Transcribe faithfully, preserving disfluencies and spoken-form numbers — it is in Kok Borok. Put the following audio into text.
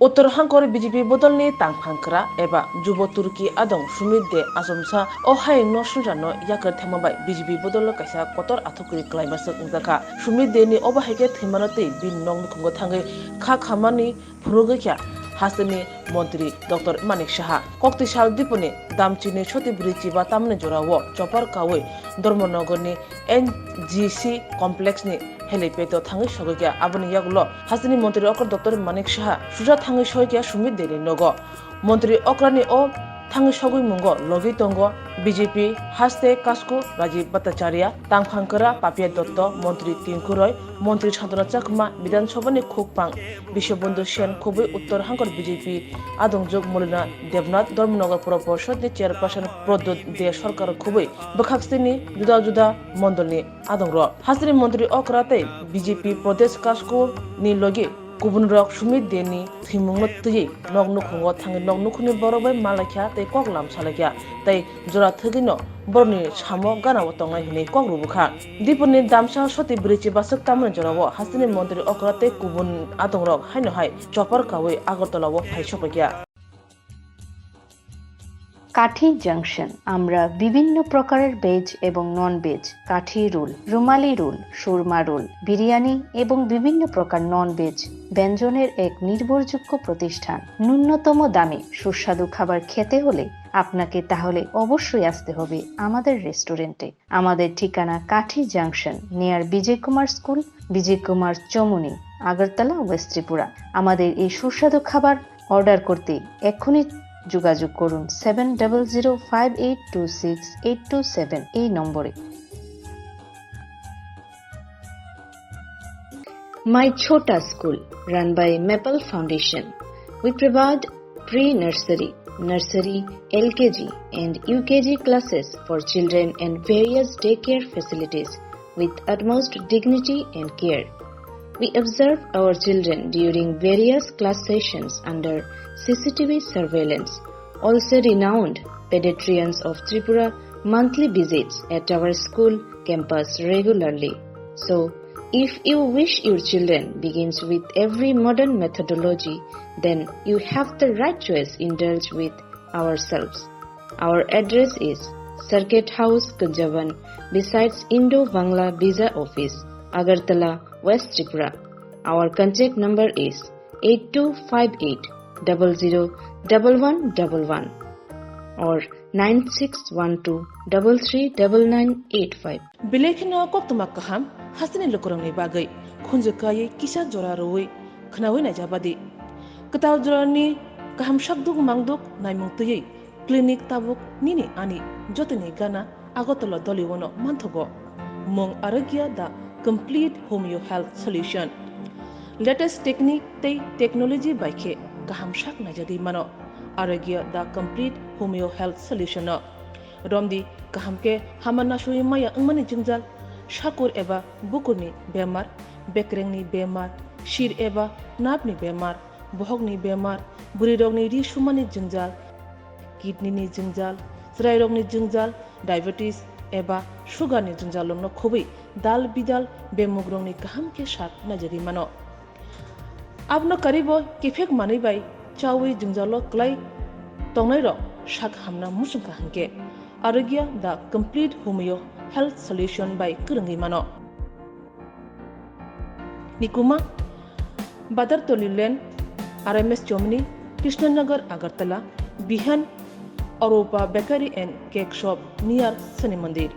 Uttor Hangkor B J P bodolni tangphang kwra eba Jubo Turki adong Sumit De achomsa o hayungno swngcharno yakar thangma bai B J P bodolo kaisa kotor athukri kwlaimaswk wngjakha. Sumit De ni obo hai khe thwimano tei bini nok nukhungo thangwi kha khamani phunugwi kha hasteni montri Doctor Manik Saha. Koktwi sal Dipuni Damchini Soti Bwrwi Chiba tamni jorao chopar kawi Dharmanagarni N G C complex ni helipad o thangwi sogwi kha. Aboni yagulo hasteni montri okra Doctor Manik Saha suja thangwi sogwi kha Sumit De ni nogo. Montri okrani o thangwi sogwi mungo logwi tongo B J P haste Kasku Rajiv Bhattacharya, tangphang kwra Papia Dotto, montri Tinku Roy, montri Santana Chakma, Bidhan Sabhani khukpang Biswabandhu Sen, khubui Uttor Hangkor B J P adongjwk Molina Debnath, Dharmanagar Pura Porshod ni chairperson Pradyot De, sorkar khubui bwkhaksini juda juda mondolni adongrok. Hasteni montri okra tei B J P Pradesh Kasku ni logi kubunrok Sumit De ni thwimungno twiwi nok nukhungo thangwi nok nukhungni borok bai malaikha tei kok lam salaikha tei jora thwgwino borokni samo ganao tongnai hwnwi kok rwbwkha. Dipuni Damsa Soti Bwrwi Chiba swk tamni jorao hasteni montri okra tei kubun adongrok haino hai chopar kawi Agartala o phai sokpaikha. কাঠি জাংশন। আমরা বিভিন্ন প্রকারের ভেজ এবং non veg, কাঠি রোল, রুমালি রোল, সুরমা রোল, বিরিয়ানি এবং বিভিন্ন প্রকার non veg ব্যঞ্জনের এক নির্ভরযোগ্য প্রতিষ্ঠান। ন্যূনতম দামে সুস্বাদু খাবার খেতে হলে আপনাকে তাহলে অবশ্যই আসতে হবে আমাদের রেস্টুরেন্টে। আমাদের ঠিকানা Kathi junction, near Bijoy Kumar school, Bijoy Kumar Chowmuhani, Agartala, west Tripura. আমাদের এই সুস্বাদু খাবার অর্ডার করতে এক্ষুনি যোগাযোগ করুন seven double zero five eight two six eight two seven এই নম্বরে। My Chhota School, run by Maple Foundation. We provide pre-nursery, nursery, L K G and U K G classes for children and various daycare facilities with utmost dignity and care. We observe our children during various class sessions under C C T V surveillance. Also renowned pediatricians of Tripura monthly visits at our school campus regularly. So, if you wish your children begins with every modern methodology, then you have the right choice. Indulge with ourselves. Our address is Circuit House, Kunjaban, besides Indo-Bangla Visa Office, Agartala, West Tripura. Our contact number is eight two five eight double zero double one double one or nine six one two double three double nine eight five. Belai kheno koktwma kaham hasteni lukurokni bagwi khunju kaiwi kisa jora rwui khwnaui naijabadi. Kwtal jorani kaham sakduk mangduk naimung twiwi clinic tabuk nini ani jotoni gana Agartala Doliwono manthogo. Mung Arogya the complete homeo health solution. Latest technique tei technology bai khe kaham sak naijagwi mano Arogya the complete homeo health solution no. Romdi kaham khe hama nasui maya wngmani jwngjal, sakur eba bukurni bemar, bekrengni bemar, sir eba napni bemar, bohokni bemar, bwrwirokni ri sumani jwngjal, kidney ni jwngjal, chwrairokni jwngjal, diabetes eba sugar ni jwngjal rokno khobwi dal bidal bemugrokni kaham khe sak naijagwi mano. Abono karibo kiphek manwi bai chawi jwngjalo kwlai tongnairok sak hamna muchungkha hwnkhe Arogya the complete homeo health solution bai kwrwngwi mano. Nikuma, Badartoli Lane, R M S Chomni, Krishnanagar, Agartala, Bihan, Arupa Bakery and Cake Shop near Shani Mandir.